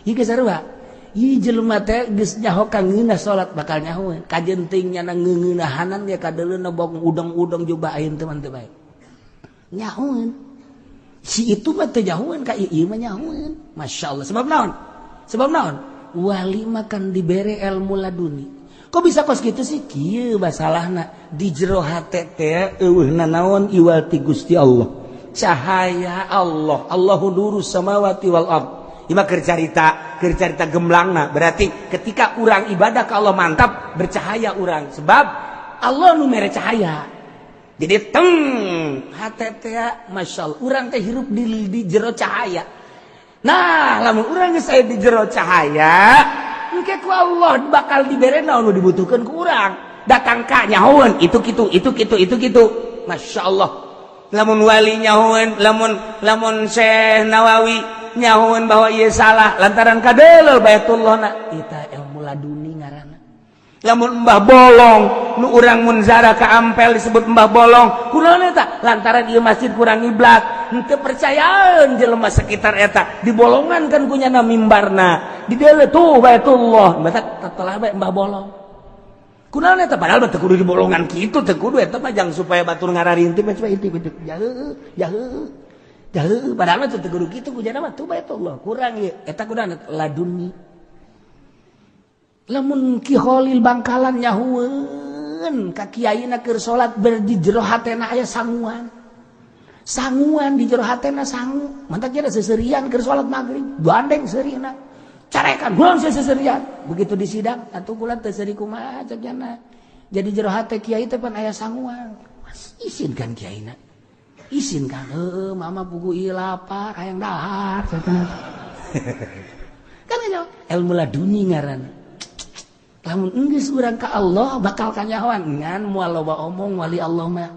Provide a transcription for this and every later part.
Ieu ge sarua. Ieu jelema teh geus nyaho ka ngeunah salat bakal nyahoeun. Kajeun teuing nyana ngeungeunahanan ge kadeuleuna bok udang-udang jubah ayeuna teh mah teu bae. Nyahoeun. Si itu mah teu nyahoeun ka ieu mah nyahoeun. Masya Allah. Sebab naon? Sebab naon? Wali mah kan dibere ilmu laduni. Kok bisa kos gitu sih? Kieu masalahna di jero hate teh eueuh nanaon iwal ti Gusti Allah. Cahaya Allah, Allahu nurus samawati wal ard. Ieu mah keur carita gemlangna. Berarti ketika urang ibadah ke Allah mantap, bercahaya urang. Sebab Allah nu mere cahaya. Jadi teng hate teh Masya Allah, urang teh hirup di jero cahaya. Nah, lamun urang geus aya di jero cahaya, engke ku Allah bakal dibere naon nu dibutuhkeun ku urang. Datang ka nyahoeun itu kitu, itu kitu, itu kitu. Masya Allah. Lamun wali nyahoeun, lamun lamun Syekh Nawawi nyahoeun bahwa ieu salah lantaran kadeuleu Baitullah na, eta ilmu laduni ngaranna. Lamun Mbah Bolong nu urang mun zara ka Ampel disebut Mbah Bolong, kunaon eta? Lantaran ieu masjid kurang ngiblat, henteu percayaan jelema sekitar eta, dibolongan kan kunyana mimbarna. Di deuleu tuh Baitullah, batak telah bae Mbah Bolong. Kunaon eta? Padahal mah teu kudu dibolongan kitu, teu kudu eta mah jang supaya batur ngararinti mah coba intip intip. Jauh, jauh. Jauh, padahal mah teu kudu kitu kunyana mah tuh Baitullah, kurang ieu. Eta kunaon laduni. Lamun Ki Khalil Bangkalan nyahueun ka kiaina keur salat ber di jero hatena aya sanguan. Sanguan di jero hatena sangu. Mantak kira seserian keur salat maghrib, gandeng seurina. Carekan gulon seserian. Begitu di sidang atuh kula teu seuri kumaha cek jana. Jadi jero hate kiai teh pan aya sanguan. Mas, isin kan kiaina. Isin kan, heueuh mama pugu ieu lapar hayang dahar. Kan ilmu laduni ngaranna. Lamun enggeus urang ka Allah bakal kanyahoan ngan moal loba omong wali Allah mah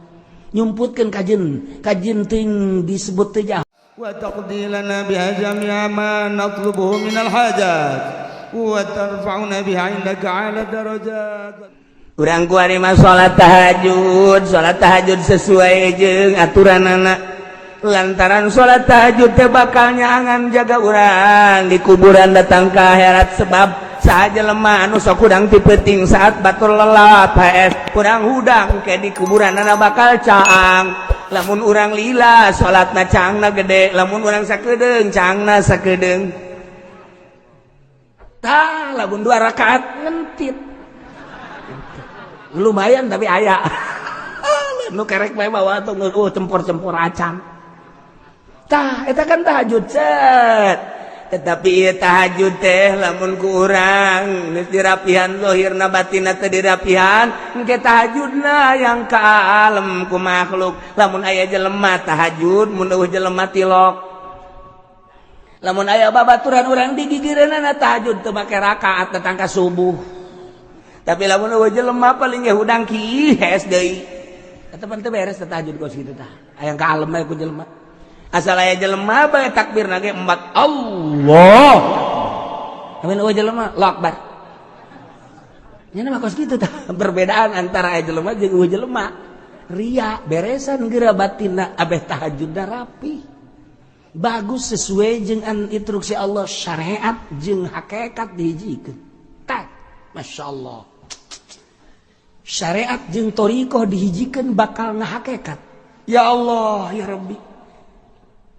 nyumputkeun kajeun kajeun teuing disebut teh jaho. Wa taqdi lana biha jami'a ma natlubuhu minal hajat wa tarfa'una biha 'indaka 'ala darajat. Urang kuari mah salat tahajud sesuai jeung aturanana, lantaran salat tahajud teh bakal nyaangan jaga urang di kuburan datang ke akhirat. Sebab saja lemah anu sok hudang ti peuting saat batur lelap HS kurang hudang ke di kuburan ana bakal caang. Lamun urang lila salatna caangna gede, lamun urang sakedeung caangna sakedeung. Tah, lamun dua rakaat ngentit lumayan, tapi aya nu kerek bae bawa tuh cempor-cempor acan. Tah, eta kan tahajud cet. Tetapi ieu tahajud teh lamun ku urang geus dirapihan zahirna, batinna teu dirapihan, engke tahajudna yang ka alam ku makhluk. Lamun aya jelema tahajud, mun eueuh jelema tilok. Lamun aya babaturan urang digigireunana tahajud teu make rakaat datang ka subuh, tapi lamun eueuh jelema paling ge hudang kihes deui. Eta pan teu beres tahajud kos kitu. Tah, aya ka alem bae ku jelema. Asal aya jelema bae takbir ge empat Allah. Lamun eueuh jelema, Allahu Akbar. Nya mah kos kitu. Tah, perbedaan antara aya jelema jeung eueuh jelema, ria beresan geura batinna abeh tahajudna rapi bagus sesuai jeung instruksi Allah. Syariat jeung hakikat dihijikeun. Tah, Masya Allah, syariat jeung thoriqoh dihijikeun bakal ngahakekat. Ya Allah, ya Rabbi,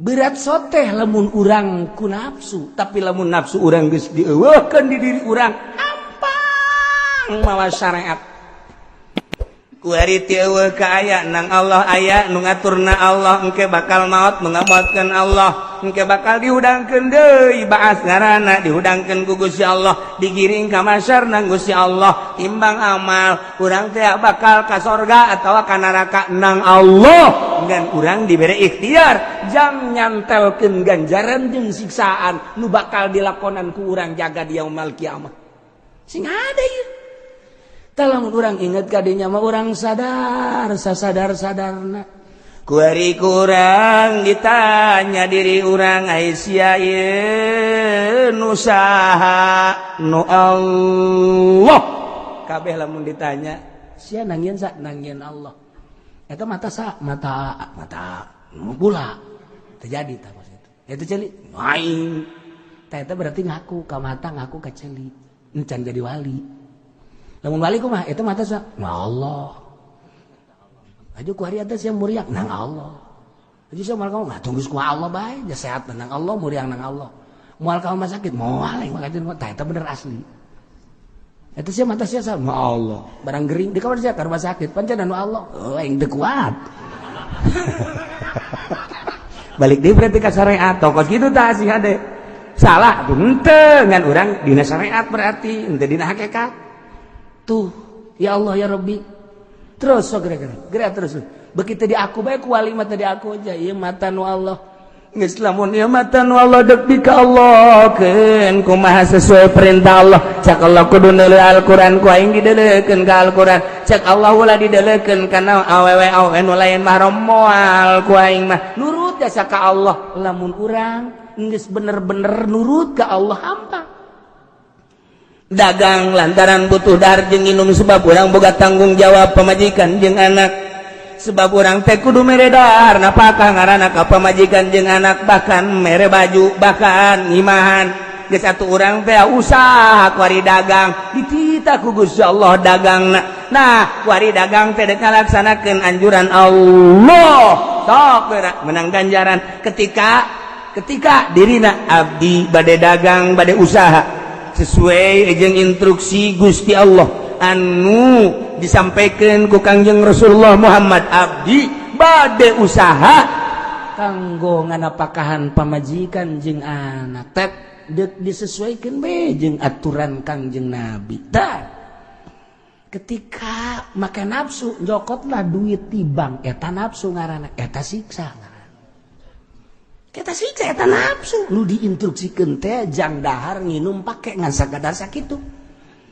berat soteh lamun urang ku nafsu, Tapi lamun nafsu urang geus dieuweuhkeun di diri urang, ampang mawa syariat. Kuari ti eueuh ka aya nang Allah, aya nu ngaturna Allah. Engke bakal maot, nu ngamaotkeun Allah. Engke bakal dihudangkeun deui, baas ngaranna, dihudangkeun ku Gusti Allah, digiring ka masyar nang Gusti Allah. Timbang amal urang teh bakal ka sorga atawa ka neraka nang Allah, dan urang diberi ikhtiar jang nyantelkeun ganjaran jeung siksaan nu bakal dilakonan ku urang jaga di yaumul kiamah. Sing ada ieu. Tah, lamun urang inget kadinya mah urang sadar sasadar sadarna. Kuari kurang ditanya diri urang, ai sia ieu nu saha? Nu Allah. Kabeh lamun ditanya, sia nangieun sa? Nangieun Allah. Eta mata sa? Mata mata pula terjadi tah maksud itu. Itu ceuli aing. Tah eta berarti ngaku ka mata, ngaku ka ceuli, encan jadi wali. Lamun wali kumaha? Eta mata sa Allah. Aju ku hari atas yang muriang nang Allah. Aju sia moal kamu tunggu ku Allah bae, ja sehat nang Allah, muriang nang Allah. Moal kamu sakit moal aing mah. Tah eta bener asli. Eta sia mata sia sama Allah. Barang gering di kamar sia ka rumah sakit, pancen anu Allah. Oh, aing teu kuat. Balik deui berarti ka syariat. Kos kitu tah sih hade. Salah tuh henteu, ngan urang dina syariat berarti henteu dina hakikat. Tuh, ya Allah ya Rabbi. Terus sok geura-geura. Geura terus. Begitu di aku bae ku wali mah tadi aku aja ieu mata nu Allah. Geus lamun ieu mata nu Allah dek di ka Allah keun kumaha sesuai perintah Allah. Cak Allah kudu neuleuh Al-Qur'an, ku aing dideulekeun ka Al-Qur'an. Cak Allah ulah dideulekeun kana awewe awewe nu lain mahram, moal ku aing mah. Nurut jasa ka Allah. Lamun urang geus bener-bener nurut ka Allah, hampa. Dagang lantaran butuh dahar jeung minum, sebab urang boga tanggung jawab pamajikan jeung anak, sebab urang teh kudu mere dahar, napakah ngaranna ka pamajikan jeung anak, bahkan mere baju, bahkan ngimahan. Geus atuh urang teh usaha kuari dagang, dititah ku Gusti Allah dagangna. Nah, kuari dagang teh dek ngalaksanakeun anjuran Allah, sok geura menang ganjaran. Ketika ketika dirina abdi bade dagang, bade usaha sesuai jeung instruksi Gusti Allah anu disampaikan ku Kangjeng Rasulullah Muhammad, abdi bade usaha kanggo nganapakahan pamajikan jeung anak tek dek disesuaikan be jeung aturan Kangjeng Nabi. Tah, ketika make nafsu jokotlah duit di bank, eta nafsu ngaranna, eta siksa ngaranna. Eta siksa, eta nafsu. Nu diinstruksikeun teh jang dahar nginum pake ngan sakadar sakitu.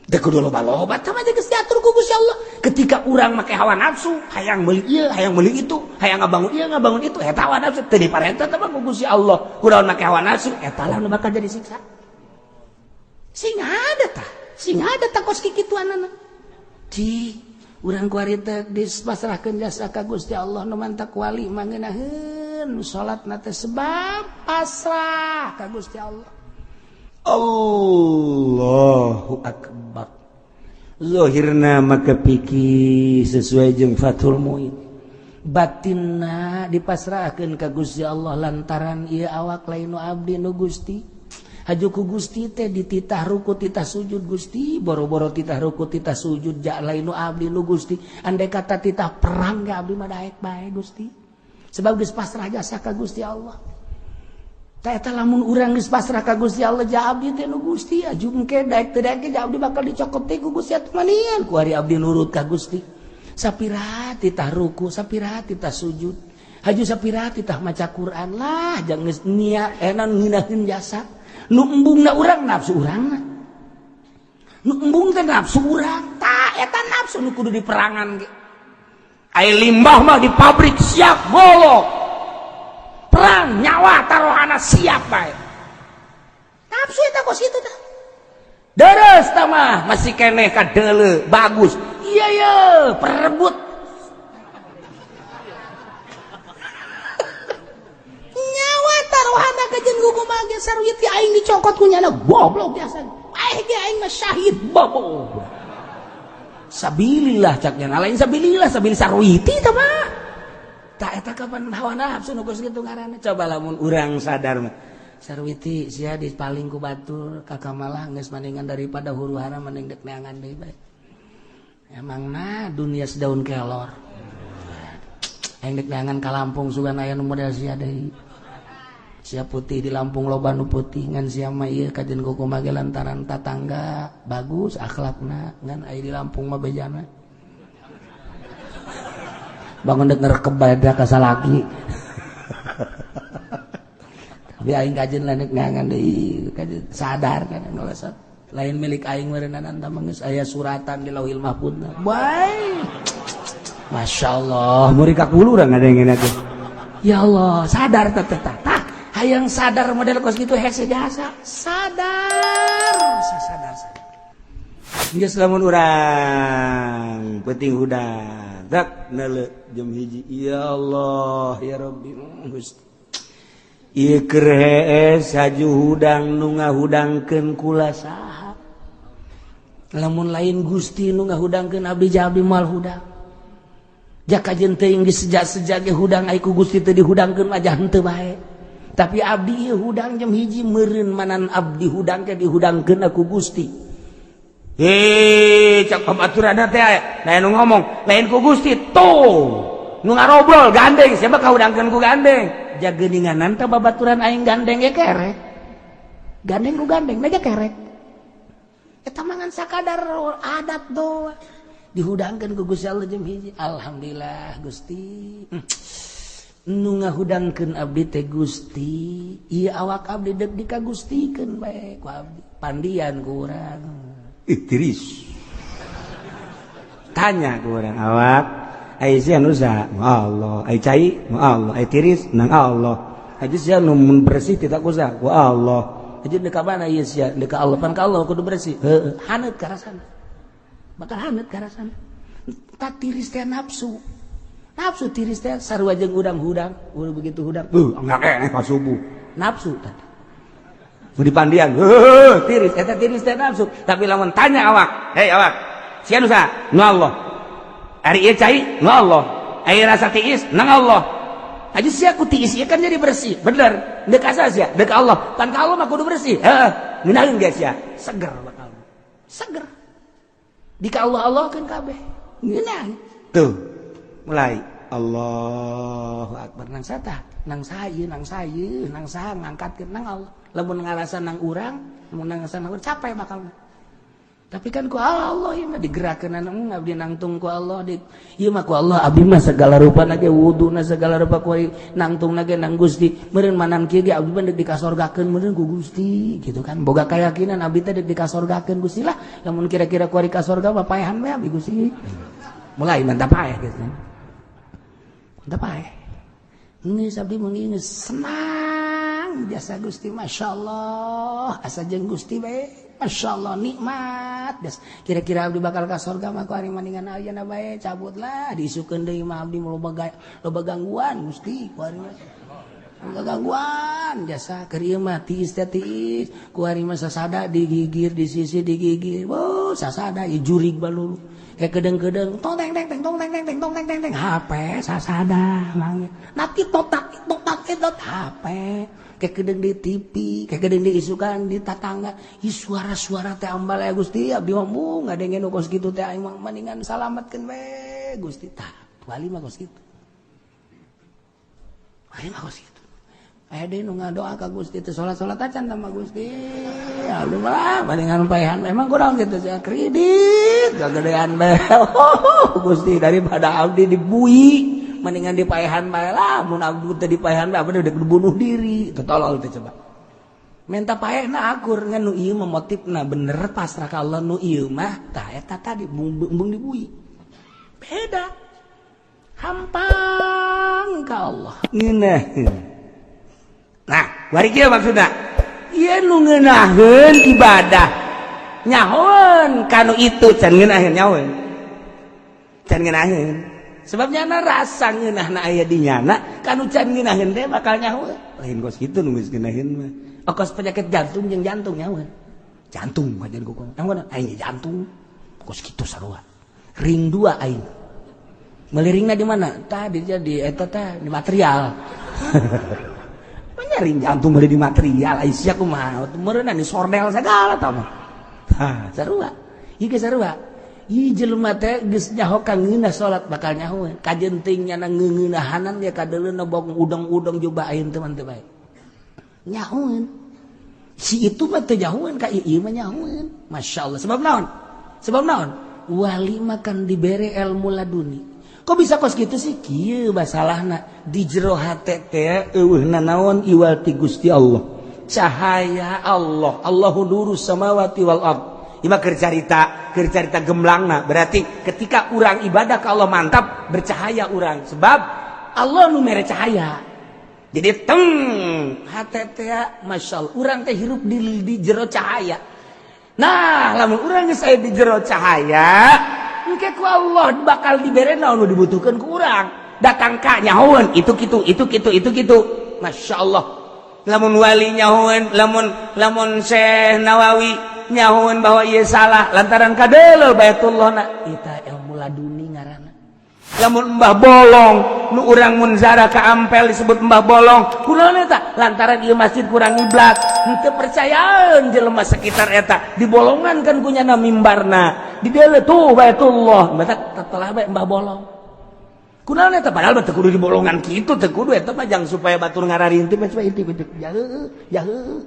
Teu kudu loba-loba, tah mah geus diatur ku Gusti Allah. Ketika urang make hawa nafsu, hayang meuli ieu, hayang meuli itu, hayang ngabangun ieu, ngabangun itu, eta hawa nafsu teu diparentah teh ku Gusti Allah. Kunaon make hawa nafsu, eta lah nu bakal jadi siksa. Sing ada tah, sing ada tah kos kikituanana. Ci, urang kuari teh dipasrahkeun jasa ka Gusti Allah. Nu mantak wali mah ngeunaheun salat na teh sebab pasrah ka Gusti Allah. Allahu akbar. Zohirna maka pikir sesuai jeung Fathul Muin, batinna dipasrahkeun ka Gusti Allah lantaran ieu awak lain nu abdi, nu Gusti. Haju ku Gusti teh dititah ruku, titah sujud. Gusti, boro-boro titah ruku, titah sujud, jak lain nu abdi, nu Gusti. Andai kata titah perang ge abdi mah daek bae, Gusti, sebab geus pasrah jasa ka Gusti Allah. Tah eta lamun urang geus pasrah ka Gusti Allah, ja abdi teh nu Gusti, aju engke daek teu daek ge abdi bakal dicokot teh ku Gusti atuh manian. Ku ari abdi nurut ka Gusti, sapira titah ruku, sapira titah sujud, haju sapira titah maca Quran lah, jangan geus niat enan ngeunaheun jasa. Nu embungna urang nafsu urang, nu embung teh nafsu urang. Tah eta nafsu nu kudu diperangan ge. Ai limbah mah di pabrik siap golok perang, nyawa taruhana siap bae. Nafsu eta kos kitu tah. Deres tah mah masih keneh kadeuleu bagus. Iya ya, perebut nyawa taruhana kajen gugu mage sarwiti aing dicokot ku nyana goblok biasa. Aing ge aing mah syahid bobo. Sabilillah cak nyana, lain sabilillah, sabil sarwiti tah mah. Tah eta kapan hawa nafsu nu geus kitu ngaranna. Coba lamun urang sadar mah. Sarwiti sia dipaling ku batur kakak malah geus mendingan daripada huru hara mending dek neangan deui bae. Emang nah dunia sedaun kelor. Aing dek neangan ka Lampung sugan aya nu model sia deui. Sia putih, di Lampung loba nu putih, ngan sia mah ieu kajen kumaha ge lantaran tatangga bagus akhlakna, ngan aya di Lampung mah bejana. Bangun dek ngerekep bae da ka salaki. Tapi aing kajen lain neangan deui, kajen sadar kan nolesat. Lain milik aing meureunana tah geus aya suratan di Lauhil Mahfudna. Bae. Masya Allah, Muri ka kulu urang ngadengin teh. Ya Allah, sadar teh teh tah. Hayang sadar model kos gitu hese jasa. Sadar, sadar, sadar. Geus lamun urang penting hudang dak neuleu jam 1, ya Allah ya Rabbi, Gusti. Ieu keur hees haju hudang, nu ngahudangkeun kula saha? Lamun lain Gusti nu ngahudangkeun abdi, abdi moal hudang. Jaka jeung teuing disejak-sejak ge hudang, ai ku Gusti teu dihudangkeun mah henteu bae. Tapi abdi ieu hudang jam 1, meureun manan abdi hudang ke dihudangkeun ku Gusti. Hei, cak pabaturan teh aya. Nah, nu ngomong lain ku Gusti tuh. Nu ngarobrol gandeng, siapa kahudangkeun ku gandeng? Jageuninganan teh babaturan aing gandeng ge kerek. Gandeng ku gandeng aja kerek. Eta mangan sakadar adat doang. Dihudangkeun ku Gusti Allah jam 1. Alhamdulillah Gusti. Nu ngahudangkeun abdi teh Gusti. Ieu awak abdi deuk dikagustikeun bae ku abdi. Pandian ku urang. Ih, tiris. Tanya ku urang awak, ai sia nu saha? Allah. Ai cai? Allah. Ai tiris? Nang Allah. Ai sia nu mun bersih tidak ku saha? Ku Allah. Aja deuk ka mana ieu sia? Deuk ka Allah, pan ka Allah kudu bersih. Heueuh, haneut karasana. Bakal haneut karasana. Tak tiris teh nafsu. Nafsu tiris teh sarua jeung hudang-hudang, udah begitu hudang. Enggak keneh ka subuh. Nafsu tadi. Nu dipandian, heuh, tiris, eta tiris teh nafsu. Tapi lamun tanya awak, "Hei awak, sia nu saha?" Nu Allah. Ari ieu cai? Nu Allah. Ari rasa tiis? Nang Allah. Aja sia ku tiis ieu kan jadi bersih. Bener. Deuk asa sia? Deuk Allah. Pan ka Allah mah kudu bersih. Heeh. Ngeunaheun ge sia? Seger bakal. Seger. Di ka Allah Allah kan kabeh. Ngeunah. Tuh. Mulai Allahu Akbar, nang sata, nang saha, nang saha, nang saha ngangkatkeun nang Allah. Lamun ngarasa nang urang, lamun ngarasa nang urang capek bakal. Tapi kan ku Allah ieu mah digerakkeun anu abdi nangtung ku Allah di ieu mah ku Allah abdi mah segala rupa ge, wuduna segala rupa ku nangtung ge nang Gusti. Meureun manan kieu ge abdi mah deuk dikasorgakeun meureun ku Gusti gitu kan. Boga keyakinan abdi teh deuk dikasorgakeun Gusti lah. Lamun kira-kira ku ari ka sorga mah paehan we abdi Gusti. Mulai mantap paeh gitu. Mantap paeh. Geus abdi mah geus senang jasa Gusti, Masya Allah, asa jeung Gusti bae. Masya Allah nikmat. Des kira-kira abdi bakal ka sorga mah ku ari maningan ayeuna bae cabutlah, diisukeun deui mah abdi loba loba gangguan Gusti, ku ari mah loba gangguan jasa keur ieu mah tiis teh tiis, ku ari mah sasada digigir di sisi digigir. Wow, sasada ieu jurig balulu kayak kedeng-kedeng tong teng teng teng tong teng teng teng tong teng teng teng HP sasada nangis naki totak totak tot HP kayak kedeng di TV, kayak kedeng di isukan di tatangga. Ih, suara-suara teh ambal ya Gusti, abdi mah ngadenge nu kos kitu teh aing mah mendingan salametkeun we Gusti. Tah, wali mah kos kitu. Wali mah kos kitu. Aya deui nu ngadoa ka Gusti teh salat-salat acan sama Gusti. Abdi mah mendingan paehan, memang kurang gitu sih kredit kagedean bae. Gusti, daripada abdi dibui mendingan dipaehan bae lah. Mun abdi teh dipaehan bae abdi udah bunuh diri. Teu tolol teh coba. Minta paehna akur ngan nu ieu mah motifna bener pasrah ka Allah, nu ieu mah tah eta tadi embung dibui. Beda. Hampang ka Allah. Ngeunah. Nah, bari kieu maksudna. Ieu nu ngeunaheun ibadah. Nyahoeun kanu itu can ngeunaheun nyahoeun. Can ngeunaheun. Sebab nyana rasa ngeunahna aya di nyana, kanu can ngeunaheun teh bakal nyahoeun. Lain kos kitu nu geus ngeunaheun mah. Okos penyakit jantung jeung jantung nyahoeun. Jantung kajian ku kumaha? Aing jantung. Kos kitu sarua. Ring 2 aing. Meliringna di mana? Tadi jadi eta teh di material. Ring jantung beli di material, Aisyah kumaha? Meureunna di sordel segala tah mah. Ha, sarua. Ieu ge sarua. Ieu jelema teh geus nyaho ka ngeunah salat bakal nyahoeun. Kajeun teuing nyana ngeungeunahanan ya kadeuleuna bok udang-udang jubah ayeuna teh mah teu bae. Nyahoeun. Si itu mah teu nyahoeun ka ieu mah nyahoeun. Masya Allah. Sebab naon? Sebab naon? Wali mah kan dibere ilmu laduni. Kok bisa kos gitu sih? Kieu masalahna di jero hate teh eueuhna naon iwal ti Gusti Allah. Cahaya Allah. Allahu nurus samawati wal ard. Ieu mah keur carita gemlangna. Berarti ketika urang ibadah ke Allah mantap, bercahaya urang. Sebab Allah nu mere cahaya. Jadi teng hate teh Masya Allah, urang teh hirup di jero cahaya. Nah, lamun urang geus aya di jero cahaya, engke ku Allah bakal dibere naon nu dibutuhkeun ku urang. Datang ka nyahoeun itu kitu, itu kitu, itu kitu. Masya Allah. Lamun wali nyahoeun, lamun lamun Syekh Nawawi nyahoeun bahwa ieu salah lantaran kadeuleu Baitullah na, eta ilmu laduni ngaranna. Lamun Mbah Bolong nu urang mun zara ka Ampel disebut Mbah Bolong, kunaon eta? Lantaran ieu masjid kurang ngiblat, henteu percayaan jelema sekitar eta, dibolongan kan ku nyana mimbarna, di dieu tuh Baitullah, batak telah bae Mbah Bolong. Kunaon eta? Padahal mah teu kudu dibolongan kitu, teu kudu, eta mah jang supaya batur ngararinti mah, supaya intip intip jauh jauh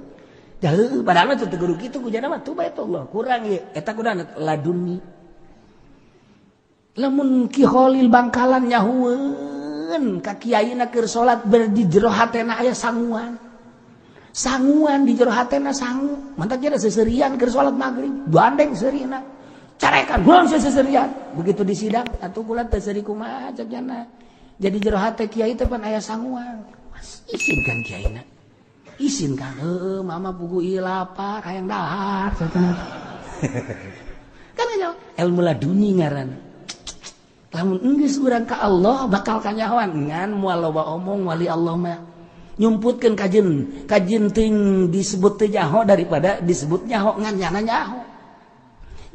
jauh. Padahal mah teu kudu kitu, ku nyana mah tuh Baitullah kurang ieu, eta kunaon? Laduni. Lamun Ki Khalil Bangkalan nyahueun ka kiaina keur salat, ber di jero hatena aya sanguan, sanguan di jero hatena sangu, mantak jadi seserian keur salat maghrib, gandeng seurina, carekan gulung seserian. Begitu di sidang atuh kula teh seuri kumaha, cek jana. Jadi jero hate kiai teh pan aya sanguan. Isin kan kiaina, isin kan, heueuh mama pugu ieu lapar hayang dahar kan. Ilmu laduni ngaranna. Lamun enggeus urang ka Allah bakal kanyahoan, ngan moal loba omong. Wali Allah mah nyumputkeun kajen kajen ting disebut teu nyaho daripada disebut nyaho ngan nyana nyaho.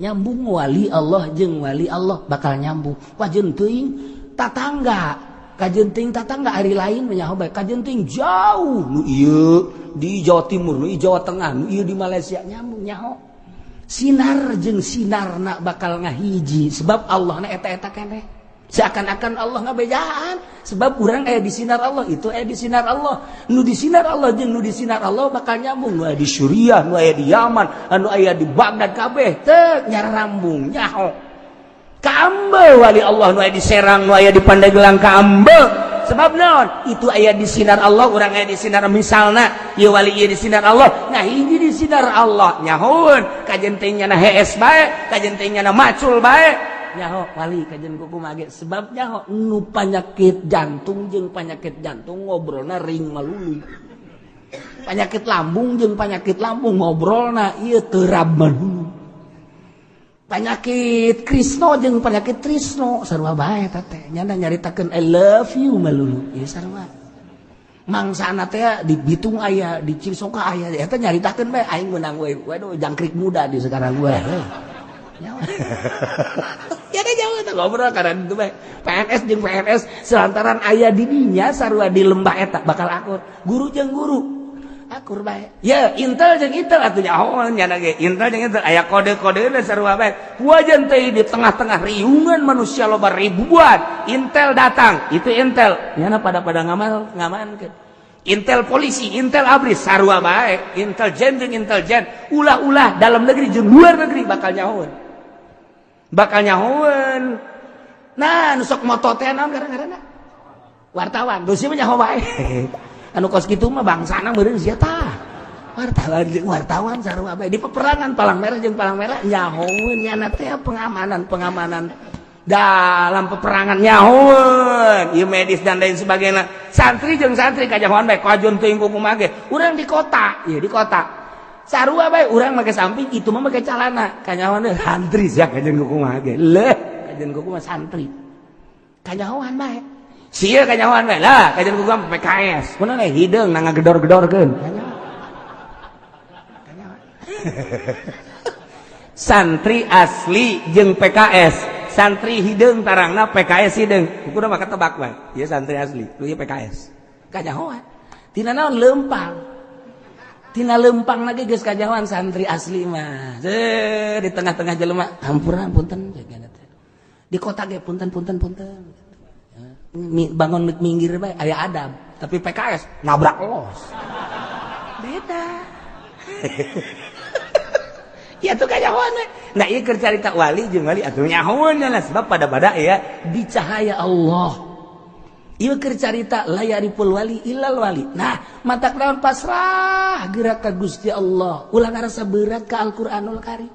Nyambung wali Allah jeung wali Allah bakal nyambung. Kajen teuing tatangga, kajen teuing tatangga, ari lain mah nyaho bae. Kajen teuing jauh, nu ieu di Jawa Timur, nu ieu Jawa Tengah, nu ieu di Malaysia, nyambung nyaho. Sinar jeung sinarna bakal ngahiji, sebab Allah na eta-eta keneh. Seakan-akan Allah ngabejaan, sebab urang aya di sinar Allah, itu aya di sinar Allah. Nu di sinar Allah jeung nu di sinar Allah bakal nyambung. Nu aya di Suriah, nu aya di Yaman, anu aya di Baghdad, kabeh teu nyarambung nyaho. Kaambe wali Allah nu aya di Serang, nu aya di Pandeglang, kaambe. Sebab naon? Itu aya di sinar Allah, urang aya di sinar. Misalna ieu wali ieu di sinar Allah, nah hiji di sinar Allah nyahoeun kajen teh nyana hees bae, kajen teh nyana macul bae, nyaho wali kajen kumaha ge, sebab nyaho nu panyakit jantung jeung panyakit jantung ngobrolna ring malulu, penyakit lambung jeung penyakit lambung ngobrolna ieu terab malulu, penyakit Krisno jeung penyakit Trisno sarua bae. Eta teh nyana nyaritakeun "I love you" malulu, ieu sarua mangsana teh di Bitung aya, di Cisoka aya, eta nyaritakeun bae aing menang we. Waduh, jangkrik muda di sekarang gue ya deh, jauh eta ngobrol karena itu bae. PNS jeung PNS selantaran aya di dinya sarua di lembah eta bakal akur. Guru jeung guru akur bae ya, Intel jeung Intel atuh nyaho nyana ge Intel jeung Intel aya kode-kodena sarua bae. Wajan teh di tengah-tengah riungan manusia loba ribuan, Intel datang, itu Intel nyana pada pada ngamal ngamankeun. Intel polisi, Intel ABRI sarua bae, intelijen jeung intelijen, ulah-ulah dalam negeri jeung luar negeri bakal nyahoeun, bakal nyahoeun. Nah, nu sok moto teh naon gara-garana wartawan dosi mah nyaho bae. Anu kos kitu mah bangsana meureun sia tah. Wartawan jeung wartawan sarua bae. Di peperangan palang merah jeung palang merah nyahoeun nyana teh, pengamanan pengamanan dalam peperangan nyahoeun ieu, medis dan lain sebagainya. Santri jeung santri kanyahoan bae, kajeun teuing kumaha ge. Urang di kota ieu, di kota sarua bae, urang make samping, itu mah make calana, kanyahoan santri sia kajeun kumaha ge. Leuh, kajeun kumaha santri kanyahoan bae sia, kanyahoan bae lah kajeun kumaha PKS kunaon hideung na ngagedor-gedorkeun kanyahoan. Santri asli jeung PKS, santri hideung tarangna, PKS hideung, kudu mah ketebak bae ieu santri asli, ieu PKS. Kanyahoan tina naon? Lempang, tina lempang lagi geus kanyahoan santri asli mah. Di tengah-tengah jelema, hampura punten, di kota ge punten punten punten, bangun minggir bae aya adab. Tapi PKS nabrak los, beda ya tuh kanyahoan. Nah, ieu keur carita wali jeung wali atuh nyahoan lah, sebab pada pada ya di cahaya Allah. Ieu keur carita la yariful wali illal wali. Nah, matak naon? Pasrah gerak ka Gusti Allah, ulah ngarasa berat ka Al-Qur'anul Karim.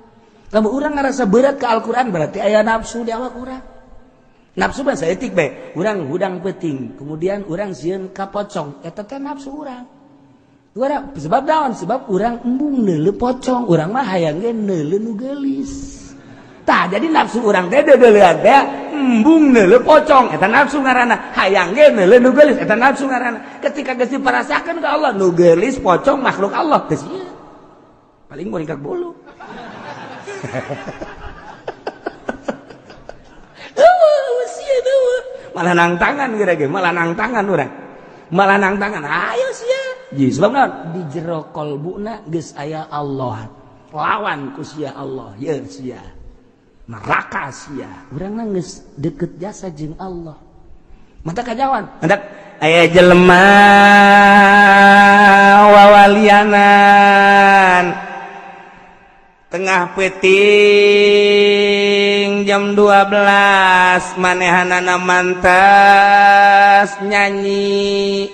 Lamun urang ngarasa berat ka Al-Qur'an, berarti aya nafsu di awak urang. Nafsu mah saeutik bae. Urang hudang peuting, kemudian urang sieun ka pocong, eta teh nafsu urang. Urang, sebab naon? Sebab urang embung neuleu pocong, urang mah hayang ge neuleu nu geulis. Tah, jadi nafsu urang teh deudeuleun teh embung neuleu pocong, eta nafsu ngaranna. Hayang ge neuleu nu geulis, eta nafsu ngaranna. Ketika geus diparasakeun ka Allah, nu geulis pocong makhluk Allah geus ieu. Paling muringkak bulu. Eueuh sieun eueuh. Malah nang tangan geura ge, malah nang tangan urang. Malah nang tangan. Ayo sia. Ji sebab naon? Di jero kolbuna geus aya Allah. Lawan ku sia Allah, ye sia. Neraka sia. Urang mah geus deket jasa jeung Allah. Mata kajawan. Hendak aya jelema wawalianan tengah peting jam 12 manehanana mantas nyanyi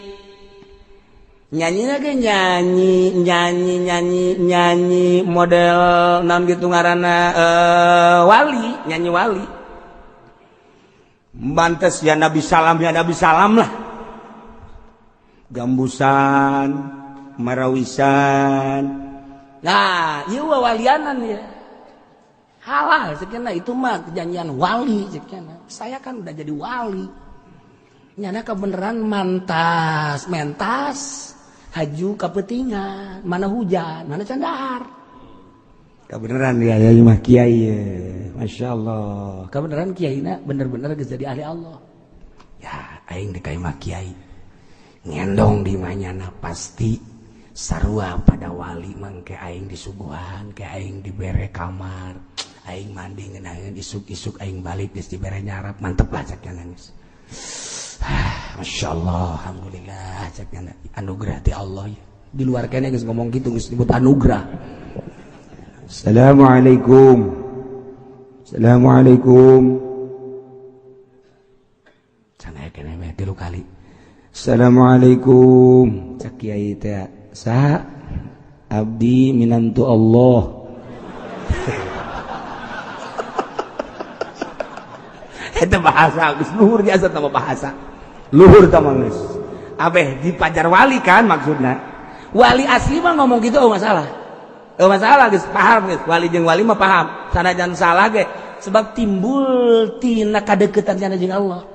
nyanyi lagi nyanyi nyanyi nyanyi nyanyi model naon gitu ngaranna, wali nyanyi wali mantes ya Nabi salam, ya Nabi salam lah, gambusan marawisan. Nah, ieu wawalianan ya. Halal sekian, itu mah kejadian wali sekian. Saya kan udah jadi wali. Nyana kebenaran mantas, mentas, haju kapetingan, mana hujan, mana candar. Kebenaran ya ya mah kiai ya. Masya Allah. Kebenaran kiai na bener-bener geus jadi ahli Allah. Ya, aing deui mah kiai. Ngendong di manyana pasti sarua pada wali, mangke aing disuguhan, ke aing dibere kamar, aing mandi ngeunangeun, isuk-isuk aing balik geus dibere nyarap, mantep lah cek nangis. Ah, Masya Allah, alhamdulillah cek anugerah ti Allah ya. Di luar kene geus ngomong gitu geus disebut anugerah. Assalamualaikum. Assalamualaikum. Sana kene meh tilu kali. Assalamualaikum. Cek kiai teh, saha? Abdi minantu Allah. Itu bahasa geus luhur biasa sama bahasa luhur tama geus abeh di pajar wali kan maksudna. Wali asli mah ngomong gitu, oh masalah, oh masalah, geus paham geus wali jeung wali mah paham sanajan salah ge, sebab timbul tina kadeukeutan jeung Allah.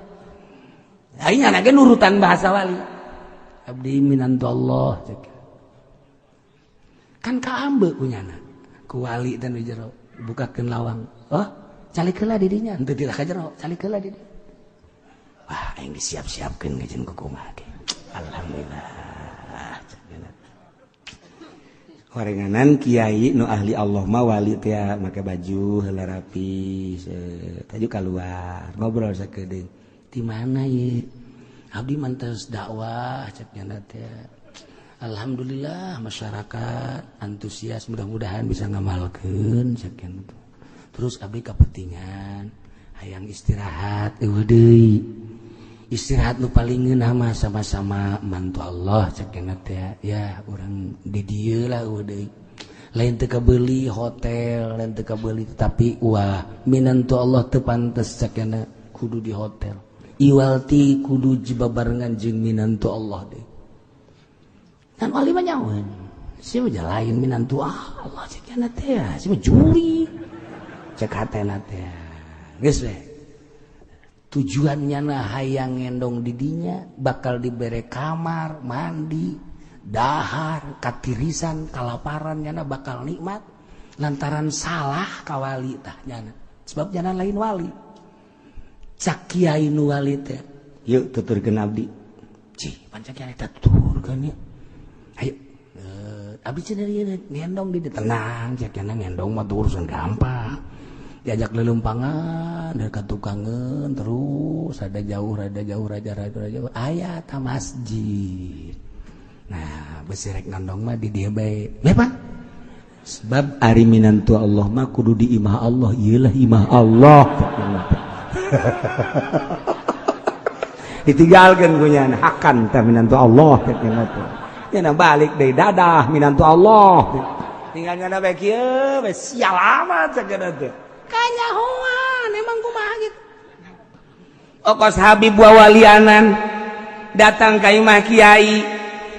Aing ge nurutan bahasa wali, abdi minantu Allah cek. Kan kaambe kunyana ku wali dan di jero bukakeun lawang, oh calik heula di dinya, henteu teu ka jero, calik heula di dinya. Wah, aing disiap-siapkeun ngajeun ku kumaha ge, alhamdulillah. Horenganan kiai nu ahli Allah mah wali teh make baju heula rapi, taju keluar ngobrol sakedeung, di mana ye? Abdi mantes dakwah cek nyana teh. Alhamdulillah masyarakat antusias, mudah-mudahan bisa ngamalkeun sekian. Terus abdi kapentingan hayang istirahat, eueuh deui istirahat nu paling ngeunah mah sama-sama mantu Allah cek teh ya, urang di dieu lah, eueuh deui lain teu kabeuli hotel, lain teu kabeuli, tapi wah minantu Allah teu pantes cek kudu di hotel, iwalti kudu jibabarengan jeung minantu Allah deui. Kan wali mah nyawan si mah lain minantu Allah cek teh, si mah juri cek hatena teh. Geus we tujuannya na hayang ngendong didinya bakal dibere kamar mandi, dahar, katirisan, kalaparan nyana bakal nikmat lantaran salah kawali tah nyana, sebab nyana lain wali. Cak kiai nu wali teh, yuk tuturkeun abdi. Cih, pancak kiai teh tuturkeun ya. Ayo abdi cenah ngendong di tenang cek nyana, ngendong mah urusan gampang. Diajak lelumpangan dari tukangan terus ada jauh rada jauh raja raja raja aya ta masjid. Nah, besi rek ngendong mah di dieu bae. Lepan sebab ari minantu Allah mah kudu di imah Allah, ieulah imah Allah. Ditinggalkeun ku nyana hakan tah minantu Allah cek nyana teh. Nyana balik deui dadah minantu Allah. Tinggal nyana bae kieu bae sial amat cek nyana teh. Kanyahoan emang kumaha gitu. Okos Habib wawalianan datang ka imah kiai,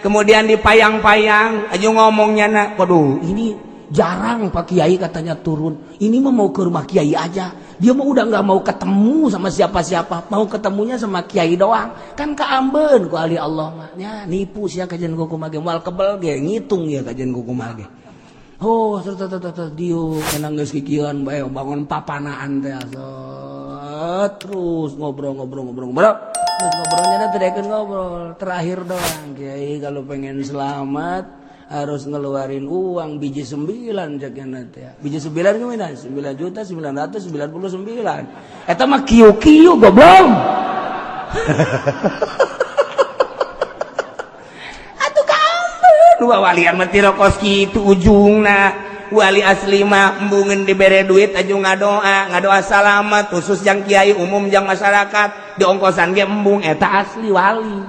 kemudian dipayang-payang aju ngomongnya na, waduh ini Jarang Pak Kiai katanya turun. Ini mah mau ke rumah Kiai aja. Dia mah udah nggak mau ketemu sama siapa-siapa, mau ketemunya sama Kiai doang. Kan kaambeun ku ahli Allah mah. Nya nipu sia kajian kumaha ge, moal kebel ge ngitung ya kajian kumaha ge. Oh, terus dieu enang geus kikieuan bae bangun papanaan teh terus ngobrol-ngobrol-ngobrol. Terus ngobrolnya teh ngobrol terakhir doang. Kiai kalau pengen selamat harus ngeluarin uang biji 9 ceknya teh. Biji 9 gimana? 9.999.000. Eta mah kieu-kieu goblok. Atuh kaambeun dua walian mah tirokos kitu ujungna. Wali asli mah embungeun dibere duit aju ngadoa, ngadoa salamat khusus jang kiai, umum jang masyarakat, diongkosan ge embung eta asli wali.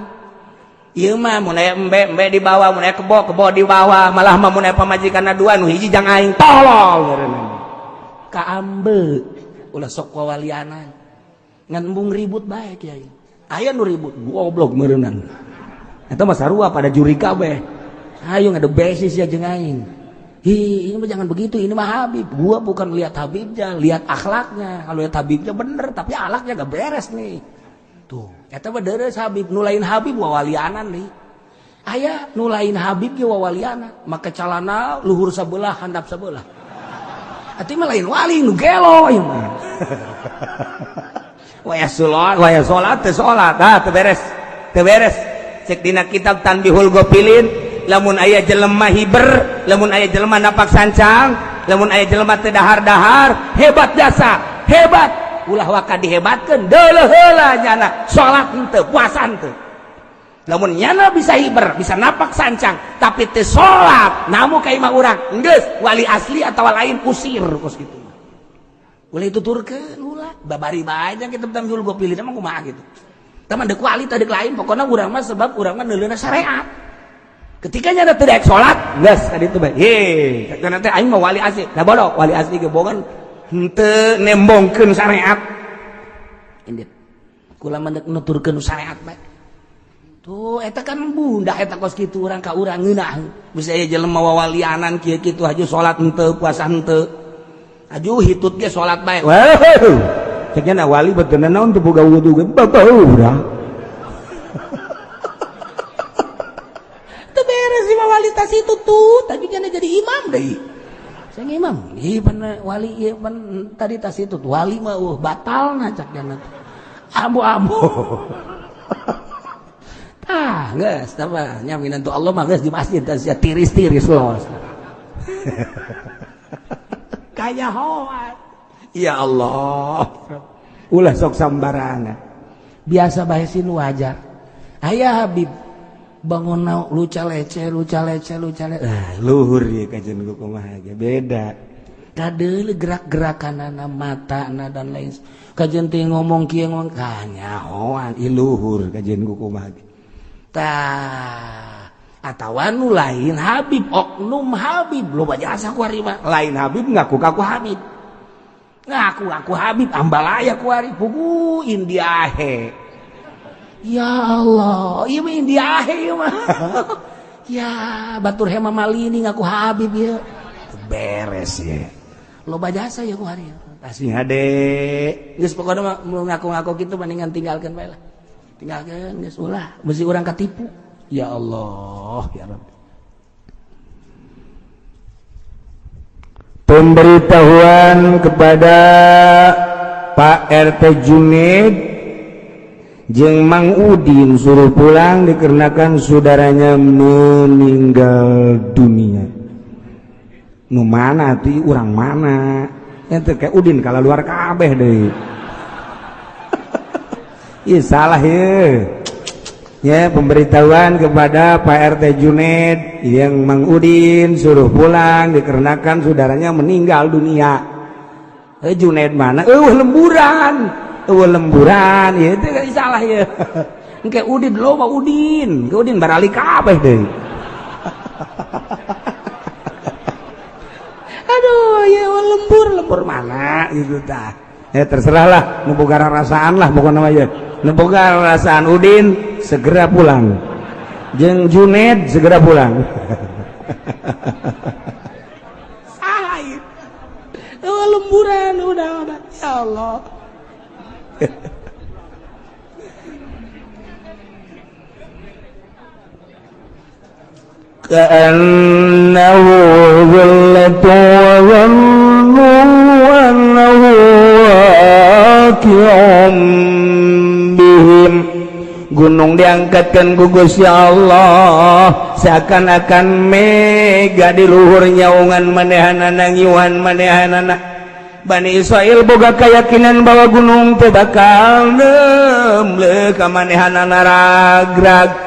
Ieu mah mun aya embe, embe dibawa, mun aya kebo, kebo dibawa, malah mah mun aya pamajikanna dua nu hiji jang aing tolol ngaranna. Kaambe ulah sok wawalianan. Ngan embung ribut bae kiai. Aya nu ribut goblok meureunnan. Eta mah sarua pada juri kabeh. Ayo ngade besis ya jeung aing. Hi, ini mah jangan begitu, ini mah Habib. Gua bukan lihat Habibnya, lihat akhlaknya. Kalau lihat Habibnya bener, tapi akhlaknya gak beres nih. Tuh, eta mah deres Habib, nu lain Habib wawalianan nih. Aya nu lain Habib ge wawalianan, make calana luhur sabelah, handap sabelah. Atuh mah lain wali nu gelo ieu mah. Waya salat, waya salat teu salat, ah teu beres. Teu beres. Cek dina kitab Tanbihul Ghafilin, lamun aya jelema hiber, lamun aya jelema napak sancang, lamun aya jelema teu dahar-dahar, hebat jasa, hebat. Ulah waka dihebatkeun, deuleuh heula nyana salat henteu, puasa henteu. Lamun nyana bisa hiber, bisa napak sancang, tapi teu salat, namu ka imah urang, geus wali asli atawa lain usir kos kitu. Ulah dituturkeun ulah, babari bae nya kitab Tanbihul Ghafilin mah kumaha kitu. Tah mah deuk wali tah deuk lain, pokona urang mah sebab urang mah neuleuna syariat. Ketika nyana teu daek salat, geus tadi teh bae. He, kana teh aing mah wali asli. Da bodoh, wali asli ge bogan henteu nembongkeun syariat. Indit. Kula mah deuk nuturkeun syariat bae. Tuh eta kan bunda eta kos kitu urang ka urang ngeunah. Bisa aya jelema wawalianan kieu kitu haju salat henteu, puasa henteu. Aju hitut ge salat bae. Wah. Cek nya wali beuteuh naon teu boga wudu ge babau dah. Teu beres si wali tas itu tuh, tadi nya jadi imam deui. Saya imam, ieu pan wali ieu pan tadi tas itu wali mah batalna cak nya. Ambu-ambu. Ah, geus tah mah nya minantu Allah mah geus di masjid tah sia tiris-tiris los. Kaya hoat. Ya Allah. Ulah sok sambarangan. Biasa bae sin wajar. Aya Habib bangun luca lece luca lece luca lece. Ah, luhur ya kajian kumaha ge beda. Kadeuleu gerak-gerakanana matana dan lain. Kajian teh ngomong kieu ngomong kanyahoan iluhur kajian kumaha ge. Tah atawa nu lain Habib oknum Habib loba jasa ku ari mah. Lain Habib ngaku kaku Habib. Ngaku aku Habib ambalaya ku ari pugu Indiahe. Ya Allah, ieu mah Indiahe ieu mah. Ya batur hema malini ngaku Habib ieu. Beres ya. Loba jasa ya ku ari. Asih hade. Geus pokona mah ngaku-ngaku kitu mendingan tinggalkeun bae lah. Tinggalkeun geus ulah, mesti urang katipu. Ya Allah, ya Rabbi. Pemberitahuan kepada Pak RT Juned jeung Mang Udin suruh pulang dikarenakan saudaranya meninggal dunia. Nu mana tuh urang mana? Ente kayak Udin kalau luar kabeh deui. Ih salah ya. Ya, pemberitahuan kepada Pak RT Juned yang Mang Udin suruh pulang dikarenakan saudaranya meninggal dunia. Juned mana? Lemburan. Lemburan. Ya itu kan salah ya. Engke Udin loba Udin. Ke Udin barali kabeh deui. Aduh, ya lembur, lembur mana gitu tah. Ya terserahlah, nu boga rasaan lah pokokna mah ya. Nu boga rasaan Udin segera pulang. Jeung Juned segera pulang. Lemburan udah ya Allah. Ka'annahu dhillatu wa dhannu annahu waqi'un bihim. Gunung diangkatkan ku Gusti Allah seakan-akan mega di luhur nyaungan manehanana ngiuhan manehanana. Bani Israel boga keyakinan bahwa gunung teh bakal nemle ka manehanana ragrag.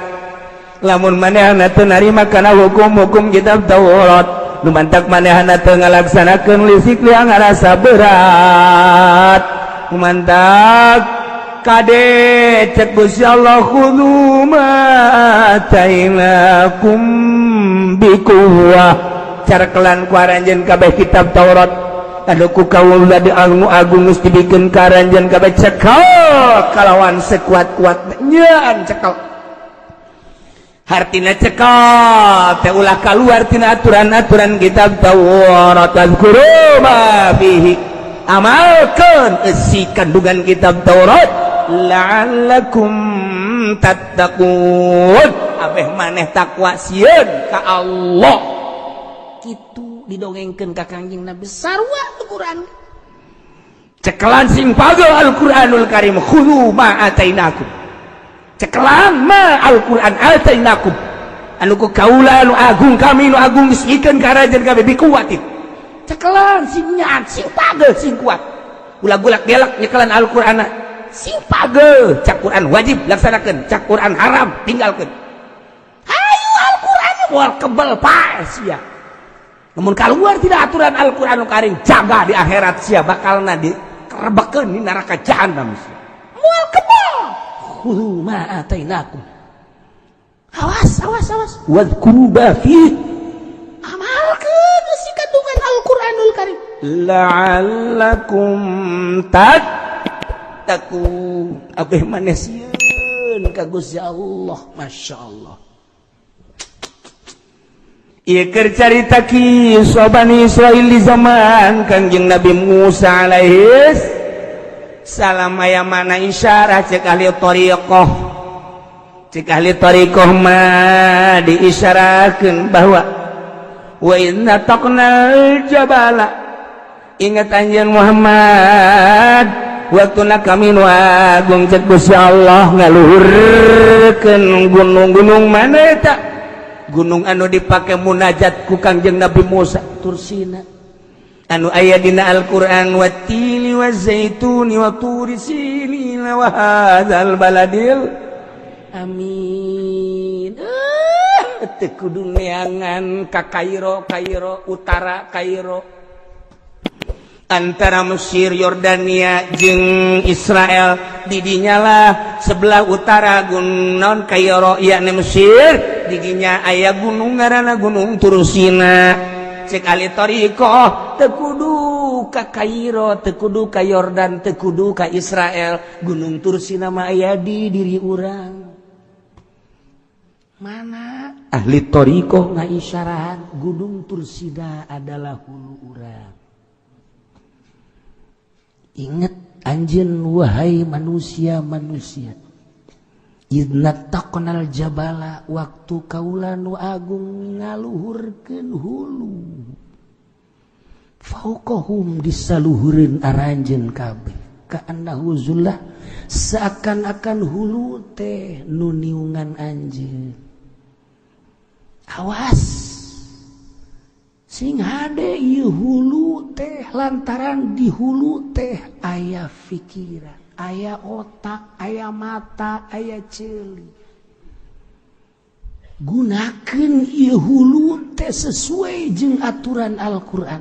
Lamun manehana teu narima kana hukum-hukum kitab Taurat, nu mantak manehana teu ngalaksanakeun lisik liang ngarasa berat. Nu mantak kade cek Gusti Allah khudhu ma atainakum biquwwah. Carkelan ku aranjeun kabeh kitab Taurat anu ku kaula di anu agung geus dibikeun ka aranjeun kabeh cekel kalawan sekuat-kuatna nyaan cekel. Hartina cekel teh ulah kaluar tina aturan-aturan kitab Taurat. Tazkuru ma fihi, amalkeun eusi kandungan kitab Taurat la'allakum tattaqun. Abeh maneh takwa sieun ka Allah. Kitu didongengkeun ka Kangjeng Nabi sarua Al-Qur'an. Cekelan sing pageuh Al-Qur'anul Karim, khudhu ma atainakum. Cekelan ma Al-Qur'an atainakum. Anu ku kaula anu agung kami nu agung geus ikeun ka rajan kabeh bikuwatin. Cekelan sing nyaat sing pageuh sing kuat. Ulah gulak gelak nyekelan Al-Qur'an sing pageuh. Cak Quran wajib laksanakeun, cak Quran haram tinggalkeun. Hayu Al-Qur'an moal kebel pae sia. Namun keluar tidak aturan Al-Qur'anul Karim, jaga di akhirat sia bakalna dikerebekeun di neraka jahanam sia. Moal kebel. Khudhu ma atainakum. Awas awas awas. Wadhkuru ma fihi. Amalkeun eusi kandungan Al-Qur'anul Karim. La'allakum tattaqun. Abeh maneh sieun ka Gusti Allah, Masya Allah. Ieu keur carita kisah Bani Israil di zaman Kangjeng Nabi Musa alaihis salam. Aya mana isyarah cek ahli thariqah. Cek ahli thariqah mah diisyarahkeun bahwa wa inna taqnal jabala. Ingat anjeun Muhammad, waktuna kami nu agung cek Gusti Allah ngaluhurkeun gunung-gunung mana eta? Gunung anu dipake munajat ku Kangjeng Nabi Musa Tursina. Anu aya dina Al-Qur'an wattini wazaituni wa turi sinina wa hadzal baladil amin. Teu kudu neangan ka Kairo, Kairo utara Kairo antara Mesir, Yordania jeung Israel. Didinyalah sebelah utara gunung Kairo yakni Mesir, didinya aya gunung ngaranna Gunung Tursina. Cek ahli thariqah teu kudu ka Kairo, teu kudu ka Yordan, teu kudu ka Israel, Gunung Tursina mah aya di diri urang. Mana ahli thariqah ngaisyarahan Gunung Tursina adalah hulu urang. Ingat anjeun wahai manusia-manusia, idna taqnal jabala, waktu kaula nu agung ngaluhurkeun hulu, fauqahum disaluhureun aranjeun kabeh, ka'annahu zullah, seakan-akan hulu teh nu niungan anjeun. Awas sing hade ieu hulu teh, lantaran di hulu teh aya pikiran, aya otak, aya mata, aya ceuli. Gunakeun ieu hulu teh sesuai jeung aturan Al-Qur'an.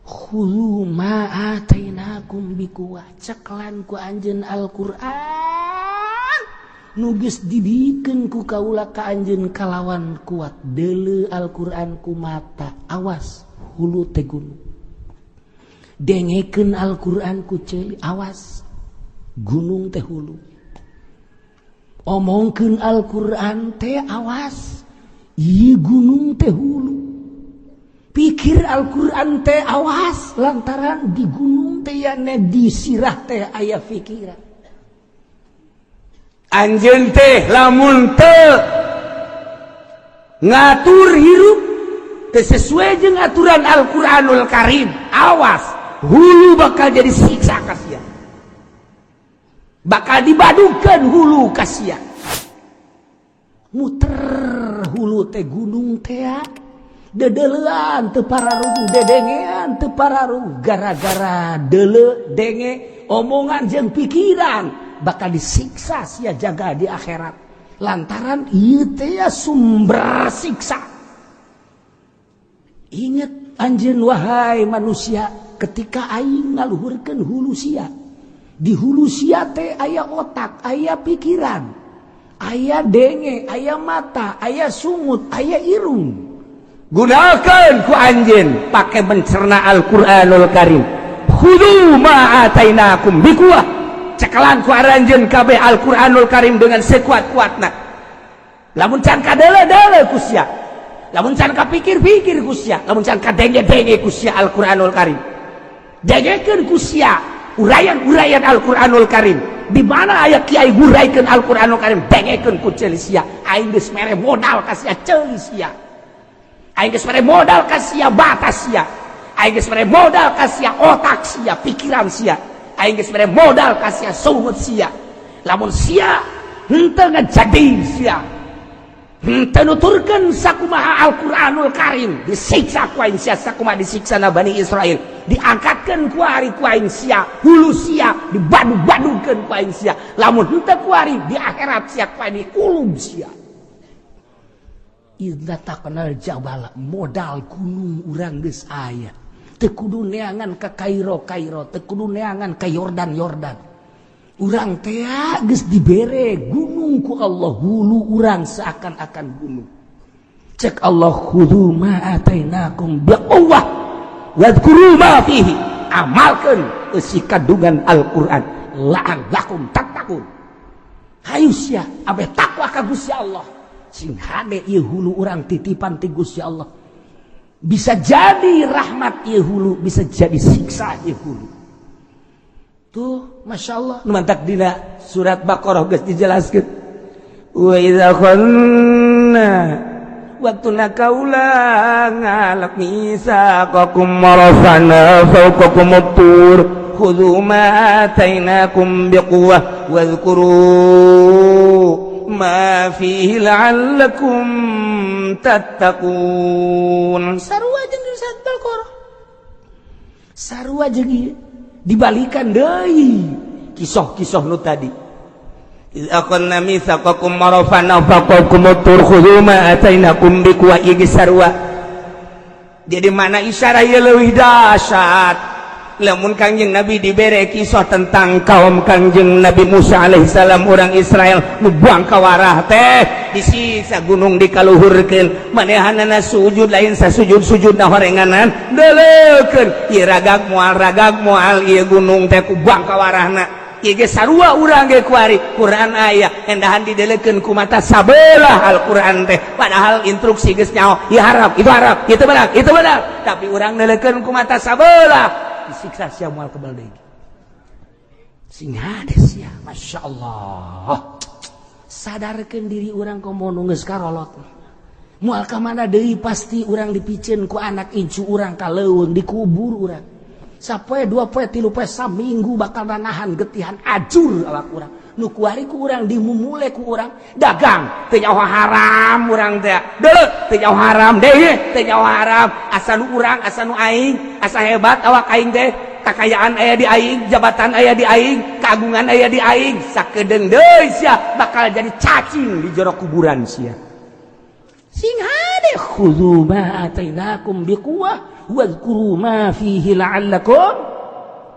Khudhu ma atainakum biquwah, ceklan ku anjeun Al-Qur'an nu geus dibikeun ku kaula ka anjeun kalawan kuat. Deuleu Al-Qur'an ku mata, awas hulu teh gunung. Dengekeun Al-Qur'an ku ceuli, awas gunung teh hulu. Omongkeun Al-Qur'an teh awas ieu gunung teh hulu. Pikir Al-Quran teh awas, lantaran di gunung teh yane di sirah teh aya pikiran. Anjeun teh lamun teu ngatur hirup teu sesuai jeung aturan Al-Qur'anul Karim, awas, hulu bakal jadi siksa ka sia, bakal dibadukeun hulu ka sia. Muter hulu teh gunung teh dedelean teu pararuguh, dedengean teu pararuguh. Gara-gara dele denge, omongan jeung pikiran, bakal disiksa sia jaga di akhirat, lantaran ieu teh sumber siksa. Ingat anjeun, wahai manusia, ketika aing ngaluhurkeun hulu sia, di hulu sia teh aya otak, aya pikiran, aya denge, aya mata, aya sungut, aya irung. Gunakan ku anjeun pakai mencerna Al-Qur'anul Karim. Khudzu ma atainakum biquwah. Cekelan ku aranjeun kabeh Al-Qur'anul Karim dengan sekuat-kuatna. Lamun can kadele-dele ku sia, lamun can kapikir-pikir ku sia, lamun can kadenge-denge ku sia Al-Qur'anul Karim, dengekeun ku sia uraian-uraian Al-Qur'anul Karim. Di mana aya kiai nguraikeun Al-Qur'anul Karim, dengekeun ku ceuli sia. Aing geus mere modal ka sia, ceuli sia. Aing geus mere modal ka sia, batas sia. Aing geus mere modal ka sia, otak sia, pikiran sia. Aing geus mere modal ka sia, sungut sia. Lamun sia henteu ngajadi, sia henteu nuturkeun sakumaha Al-Qur'anul Karim, disiksa ku aing sia sakumaha disiksa na Bani Israel. Diangkatkeun ku ari ku aing sia hulu sia, dibadug-badugkeun ku aing sia. Lamun henteu ku ari, di akhirat sia ku aing dikulub sia. Idza taqnal jabala, modal gunung urang geus aya. Teu kudu neangan ka Kairo Kairo, teu kudu neangan ka Yordan Yordan. Urang teh geus dibere gunung ku Allah, hulu urang seakan-akan gunung. Cek Allah, khudzu ma atainakum biquwwah wadhkuru ma fihi. Amalkeun eusi kandungan Al-Qur'an, la'allakum tattaqun. Hayu sia abeh takwa ka Gusti Allah. Sing hade ieu hulu urang titipan ti Gusti Allah. Bisa jadi rahmat ieu hulu, bisa jadi siksa ieu hulu. Tuh, Masya Allah. Nu mantak dina surat Baqarah geus dijelaskeun, wa idza khanna waktuna kaula ngalak mitsaqakum warafa'na fawqakum tur khudhu ma atainakum biquwwah wadhkuru ma fihi la'allakum tattaqun. Sarua jeung di surat Baqarah, sarua jeung ieu dibalikan deui kisah-kisah nu tadi. Idz akhadna mitsaqakum warafa'na fawqakum tur khudhu ma atainakum biquwwah, ieu sarua. Jadi mana isyarat ieu leuwih dahsyat, lamun Kangjeng Nabi dibere kisah tentang kaum Kangjeng Nabi Musa alaihissalam, orang Israel nu buang kawarah teh, disiksa, gunung dikaluhurkeun, manehanana sujud lain sasujud sujud na horenganan, deleukeun ieu ragag moal, ragag moal ieu gunung teh ku buang kawarahna. Ieu ge sarua urang ge kuari. Quran aya, endahan dideleukeun ku mata sabelah Al-Quran teh, padahal instruksi geus nyaho, ieu haram, itu haram, itu benar, itu benar, tapi urang deleukeun ku mata sabelah, disiksa sia, moal kebal deui. Sing hade sia. Masya Allah, sadarkeun diri urang, komo nu geus karolot. Moal ka mana deui, pasti urang dipiceun ku anak incu urang ka leuweung, dikubur urang. Sapoe, 2 poe, 3 poe, saminggu bakal nahan getihan, ajur awak urang. Nu kuari ku urang dimumule ku urang dagang teu nyaho haram urang teh, deuleu teu nyaho haram deui, teu nyaho haram. Asa nu urang, asa nu aing, asa hebat awak aing teh, kakayaan aya di aing, jabatan aya di aing, kagungan aya di aing. Sakedeung deui sia bakal jadi cacing di jero kuburan sia. Sing hade, khudzu ma atainakum biquwwah wadhkuru ma fihi la'allakum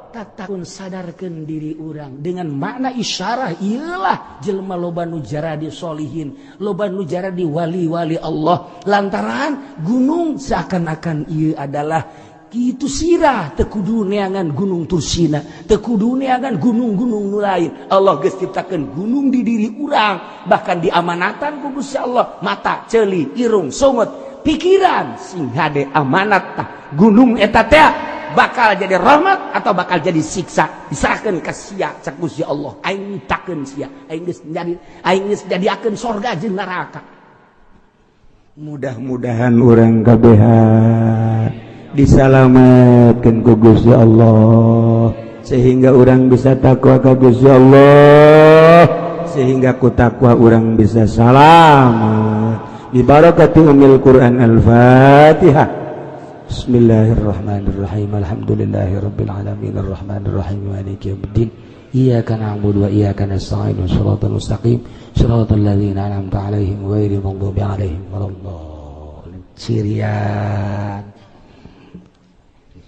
tattaqun. Sadarkeun diri urang dengan makna isyarah iyalah jelema loba nu jaradi solihin, loba nu jaradi wali-wali Allah, lantaran gunung seakan-akan ieu adalah kitu sirah. Teu kudu neangan gunung Tursina, teu kudu neangan gunung-gunung nu lain. Allah geus ciptakeun gunung di diri urang, bahkan diamanatan ku Gusti Allah mata, ceuli, irung, sungut. Pikiran sing hade amanat tah gunung eta teh bakal jadi rahmat atau bakal jadi siksa, diserahkan ka sia. Cak Gusti Allah, aing nyiptakeun sia, aing geus jadi, aing geus jadiakeun sorga jeung neraka. Mudah-mudahan urang kabehan disalamatkan ku Gusti Allah sehingga urang bisa takwa ka Gusti Allah, sehingga ku takwa urang bisa salamat. Bibarakati umil Quran. Al-Fatihah. Bismillahirrahmanirrahim. Alhamdulillahirabbil alamin, arrahmanirrahim, maliki yaumiddin. Iyyaka na'budu wa iyyaka nasta'in. Shiratal mustaqim. Shiratal ladzina an'amta 'alaihim ghairil maghdubi 'alaihim waladdallin. Cirian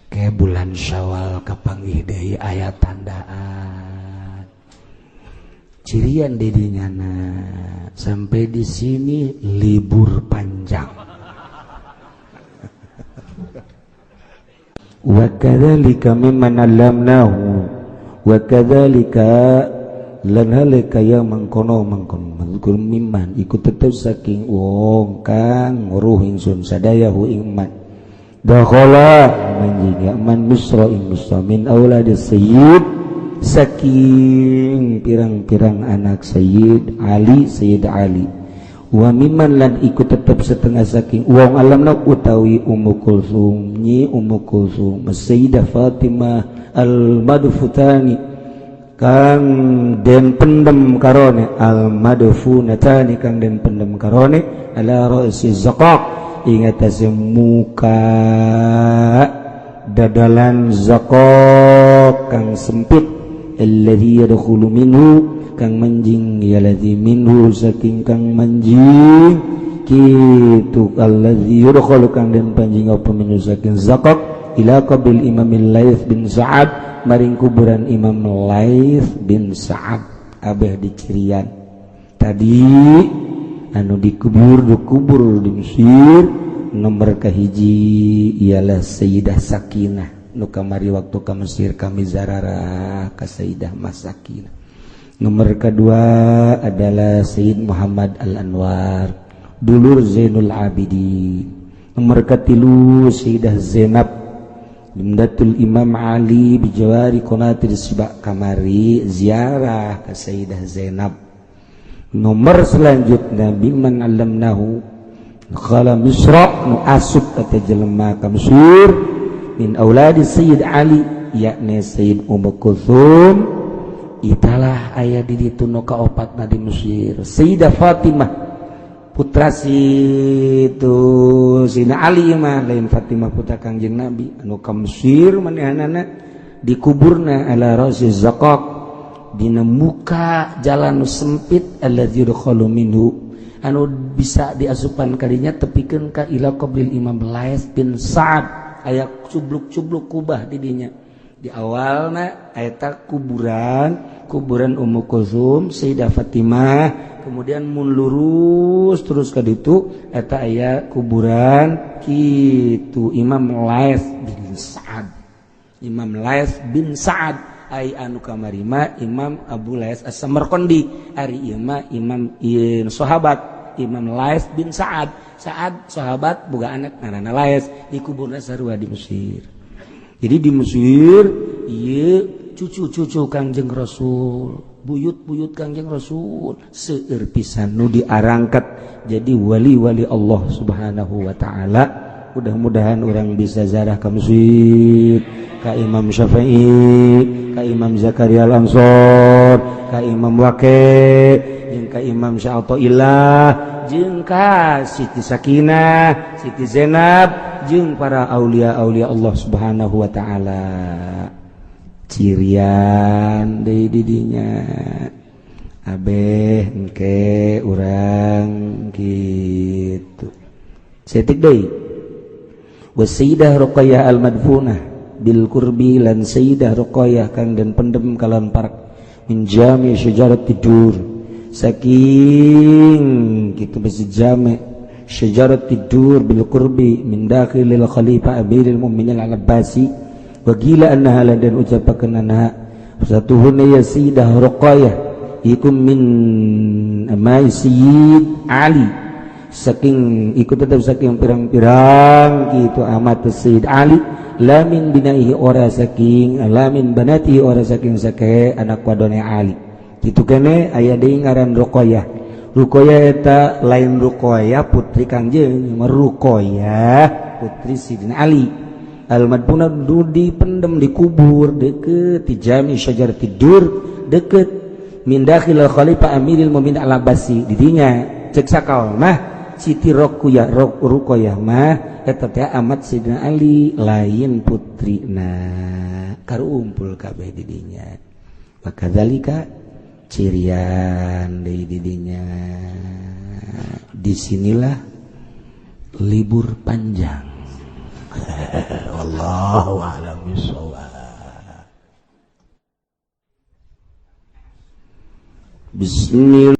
ke bulan Syawal kapanggih deui, aya tandaan cirian didinya. Sampai di sini libur panjang. Wa kadzalika mimman 'allamnahu wa kadzalika lan halika ya mangkono mangkono mazkur mimman iku tetep saking wong kang nguruh ingsun sadaya hu ing man dakhala manjing ya man Misra ing Misra min auladi sayyid, saking pirang-pirang anak Sayyid Ali, Sayyid Ali. Wa mimman lan iku tetep setengah saking wong alamna utawi Ummu Kulsum, nyi Ummu Kulsum, Sayyidah Fatimah al madfutani kang den pendem karone, al madfunatani kang den pendem karone, ala ra'si zaqaq ing atase muka dadalan zaqaq kang sempit, alladzi yadkhulu minhu kang manjing ya ladzi minhu saking kang manjing kitu, alladzi yudkhalu kang den panjing apa minhu saking zaqaq ila qabil Imam Laits bin Sa'ad maring kuburan Imam Laits bin Sa'ad. Abeh dicirian tadi anu dikubur, dikubur di Mesir, nomor kahiji ialah Sayyidah Sakinah nu kamari waktu ka Mesir kami zararah ka Sayyidah Mas Sakinah. Nomor kedua adalah Sayyid Muhammad Al-Anwar, dulur Zainul Abidin. Nomor katilu Sayyidah Zainab Ibnatul Imam Ali bijawari Qanatir Sibak, kamari ziarah ke Sayyidah Zainab. Nomor selanjutnya biman alamnahu khala Misra nu asup kata jelema ka Mesir min auladi Sayyid Ali, yakni Sayyid Ummu Kulthum. Italah aya di ditu nu kaopatna di Mesir, Sayyidah Fatimah putra si itu Sina Ali mah lain Fatimah putra Kangjeng Nabi anu ka Mesir manehanana dikuburna ala rasi zaqaq dina muka jalan nu sempit, alladzi yudkhalu minhu anu bisa diasupan kadinya tepikeun ka ila qabril Imam Laits bin Sa'ad. Aya cubluk-cubluk kubah di dinya. Di awalna eta kuburan kuburan Ummu Kulsum, Sayyidah Fatimah, kemudian mun lurus terus ka ditu eta aya kuburan kitu Imam Laits bin Sa'ad. Imam Laits bin Sa'ad ai anu kamari mah Imam Abu Lais As-Samarqandi, ari ieu mah imam ieu sahabat Imam Lais bin Sa'ad. Sa'ad sahabat boga anak ngaranna Lais, dikuburna sarua di Mesir. Jadi di Mesir ieu cucu-cucu Kangjeng Rasul, buyut-buyut Kangjeng Rasul seueur pisan nu diarangkat jadi wali-wali Allah Subhanahu wa taala. Mudah-mudahan urang bisa ziarah ka Mesir, ka Imam Syafi'i, ka Imam Zakaria Al-Ansor, ka Imam Waqi, jeung ka Imam Sya'ataillah, jeung ka Siti Sakinah, Siti Zainab, jeung para aulia-aulia Allah Subhanahu wa taala. Cirian deui di dinya. Abeh engke urang kitu. Setik deui. Wa Sayyidah Ruqayyah al-madfunah bil qurbi lan Sayyidah Ruqayyah kang den pendem kalawan parak min jami syajarat tidur saking kitu masjid jami syajarat tidur bil qurbi min dakhilil khalifah amiril mu'minin al-abbasi wa qila annaha lan den ucapakeun anha satuhuna ya Sayyidah Ruqayyah iku min amai Sayyid Ali. Saking ikut tetap saking pirang-pirang gitu amat Sayyid Ali lamin binaihi ora saking lamin banatihi ora saking sake anak wadone Ali. Kitu kene aya deui ngaran Ruqayyah. Ruqayyah eta lain Ruqayyah putri Kangjeng, Ruqayyah putri Sidina Ali. Al-madfuna dipendem dikubur deket di jami syajar tidur deket min dakhil khalifah Amiril Mukminin Al-Abbasi. Didinya cek sakal mah Siti Ruqayyah Ruqayyah mah eta teh amat Sidina Ali lain putrina, karumpul kabeh didinya. Wakadzalika cirian deui didinya. Disinilah libur panjang. Wallahu a'lam bishawab. Bismillah.